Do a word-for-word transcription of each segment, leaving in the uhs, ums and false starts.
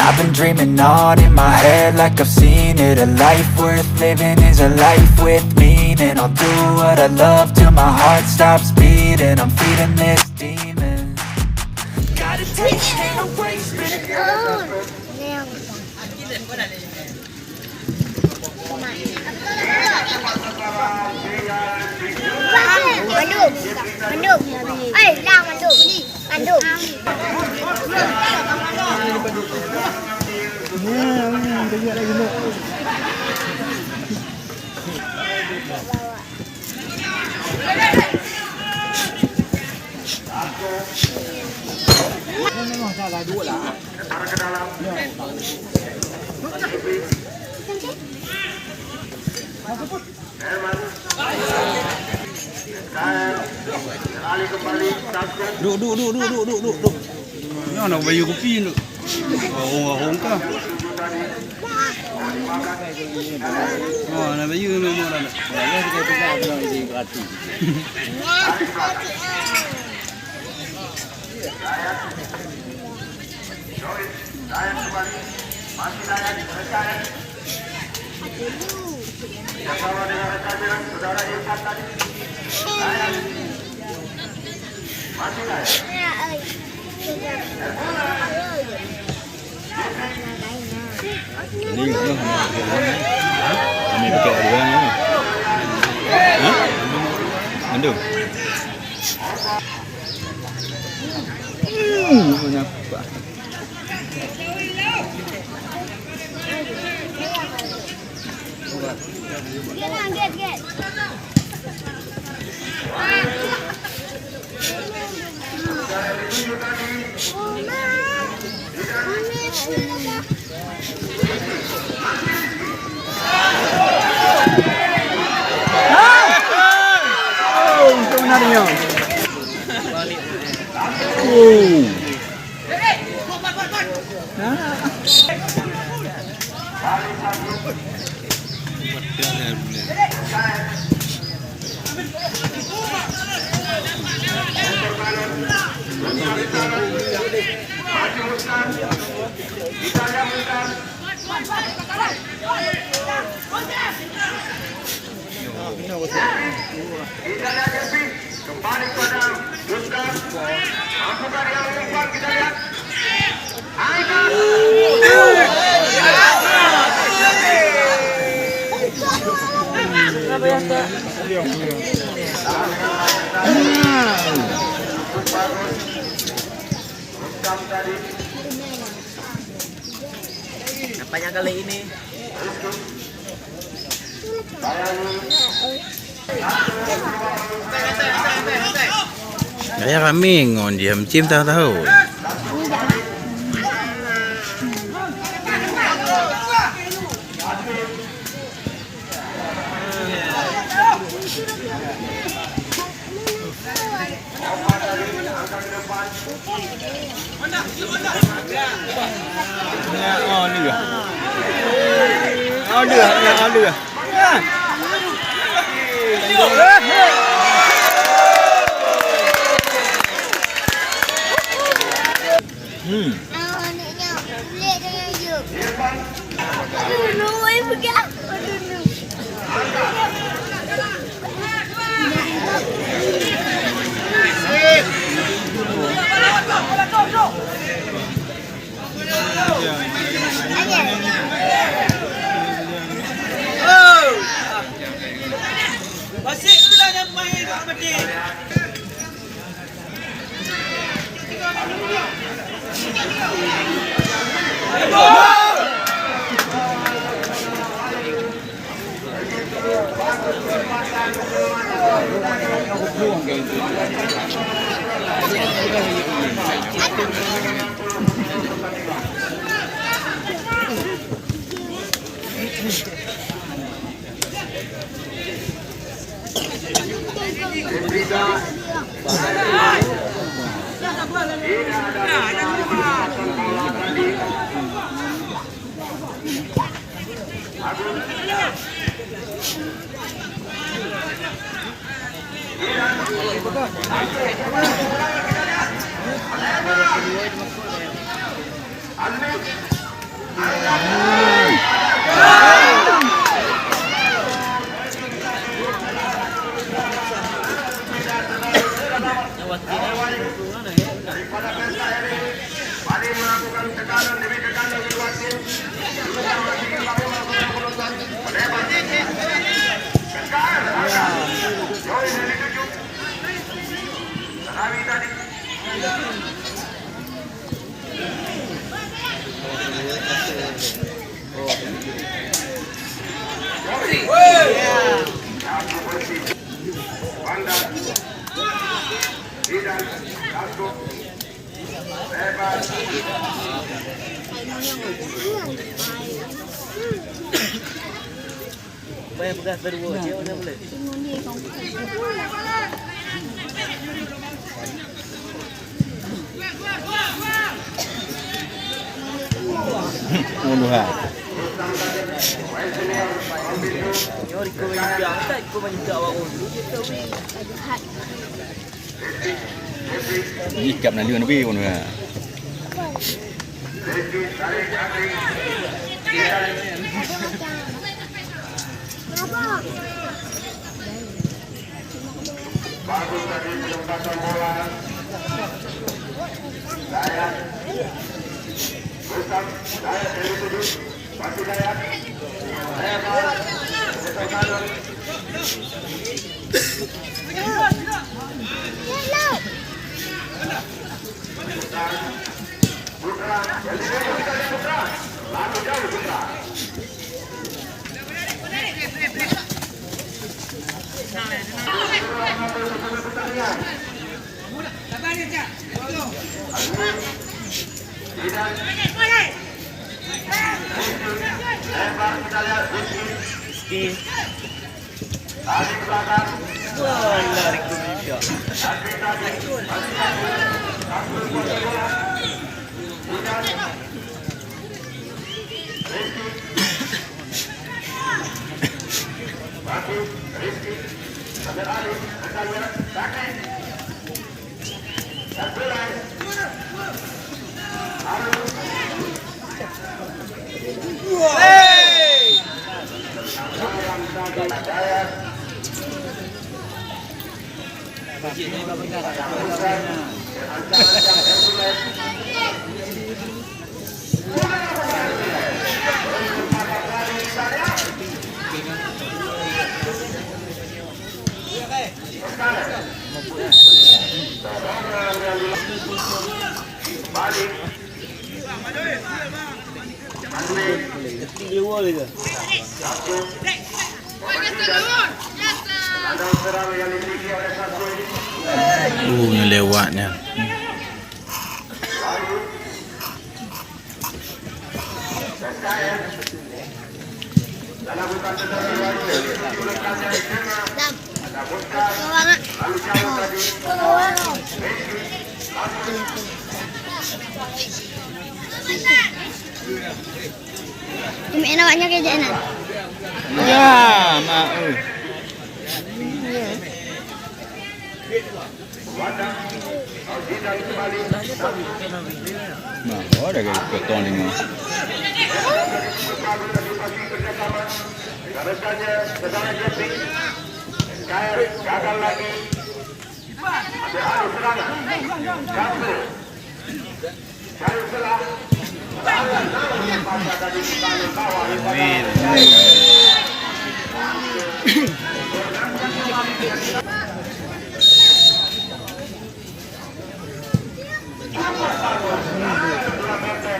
I've been dreaming hard in my head like I've seen it. A life worth living is a life with meaning. I'll do what I love till my heart stops beating. I'm feeding this demon. Got a taste, can't erase, baby. Mandum. Mandum. Eh, lah mandum. Mandum. Duek, duek, duek. Nyoe na bayeue kupi tu. Ahong-ahong ka. Oh, na bayeue memang dah. Ini, ini, ini, ini. Ini pakai dua ni. Hah? Aduh. Hmm, banyak. Oh, untung benar nyoe. Oh. Kita lihat Jeffrey, kembali kepada Yusdan. Mampu dia umpan, kita lihat. Angkat. Cukup bagus. Yusdan tadi. Nampaknya kali ini. Gaya ramé ngon jih, meucim tahu-tahu. Hmm. Ih, kap na leueng leubeh pun. Uh, nyan lewat nyan. Cuma enak awaknya kerja enak. Ya, mak. Nah, oh, ada kayak potong ni.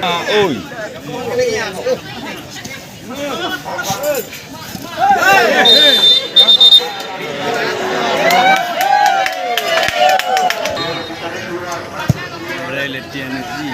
Ah, oi. Beri latihan lagi.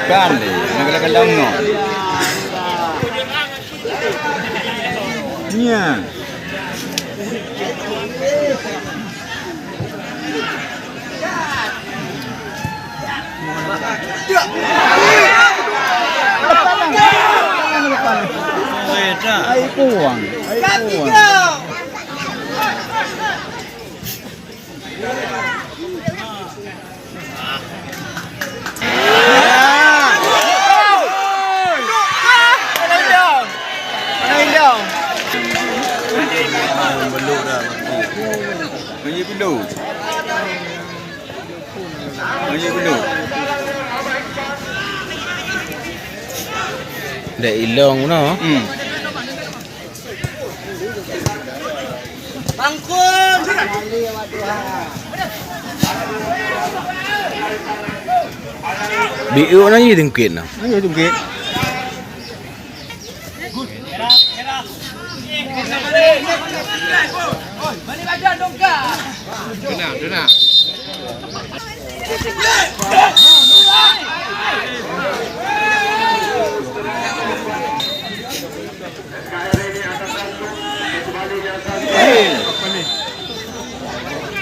Kan lé, nak kena kandang nyoe. Nya. Ai kuang, ai kuang. Dek ilong no. Hmm. Bi eu na ye tungkit na. Ye tungkit. Tenang, tenang.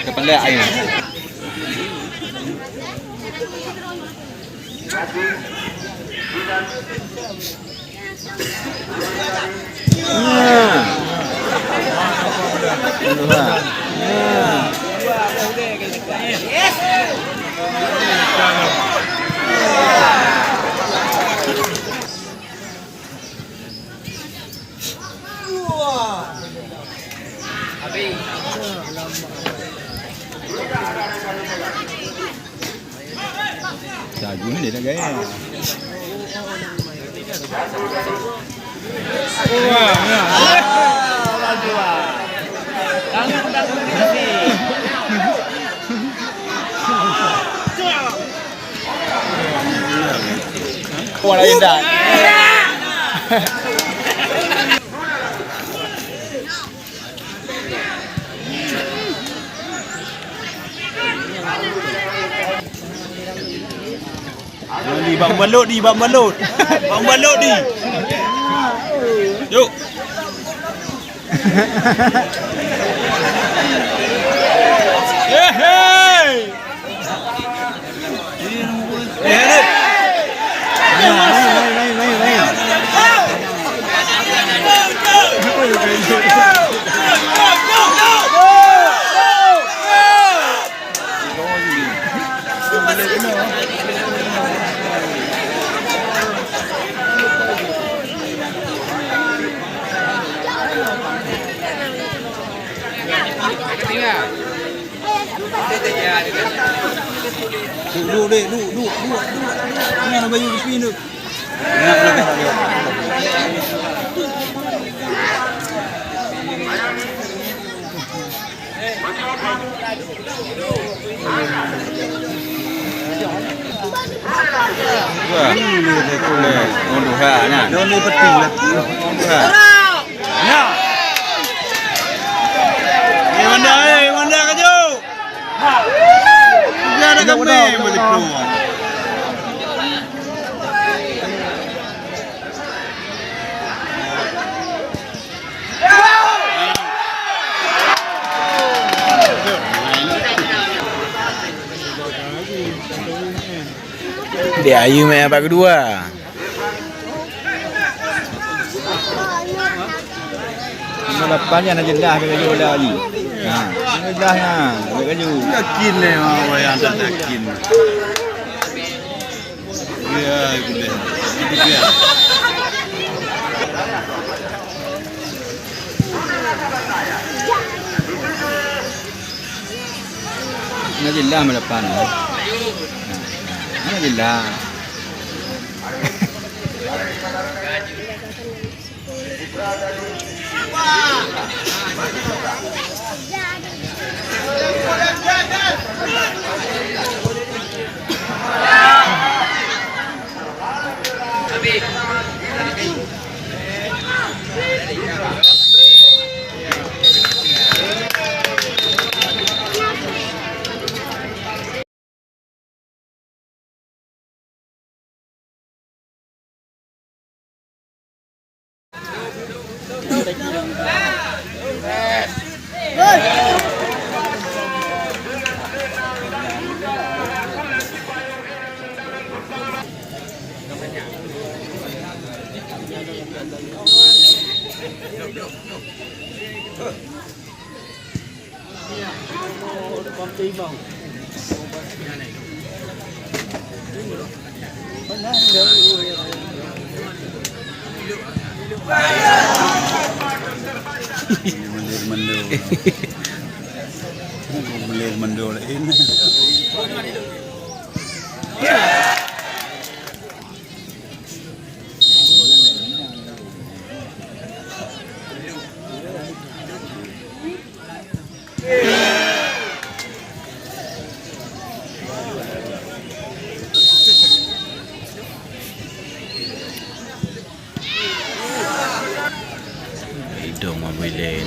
Kepala air. Jago ni dia nak gaya. Wah, lain dah. Di bak balot, di bak balot. Bak balot di. Yuk. Hei, hei. Duek, duek, dek, duek, duek, duek, duek. Nyan bayu kupi tu. Nyan, nyan, nyan. Wah, ngon duha nyan. Ngon duha. Nyan. Eh, Wanda, eh, Wanda kaju. Udah ada kami, betul. Dia Ayu main abad kedua. Nomor lapan nyan na jeulaih laju bola Ali. Ha, na jeulaih na, laju. Yakin lé, ha, wayang tak yakin. Ya, itu dia. Itu dia. Na jeulaih nomor lapan. Alhamdulillah. Mendul-mendul. Mendul-mendul ini. Idong mah builée.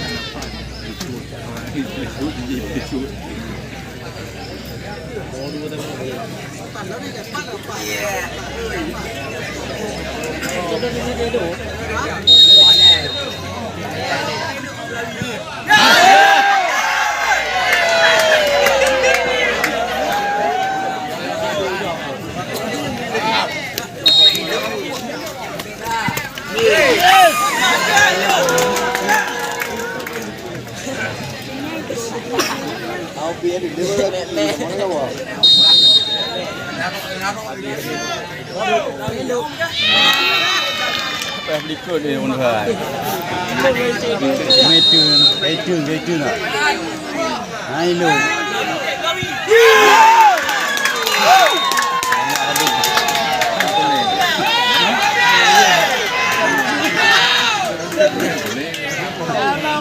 Apa yang berikut ni, Wan Fai? Itu, itu, itu nak. Hai lo.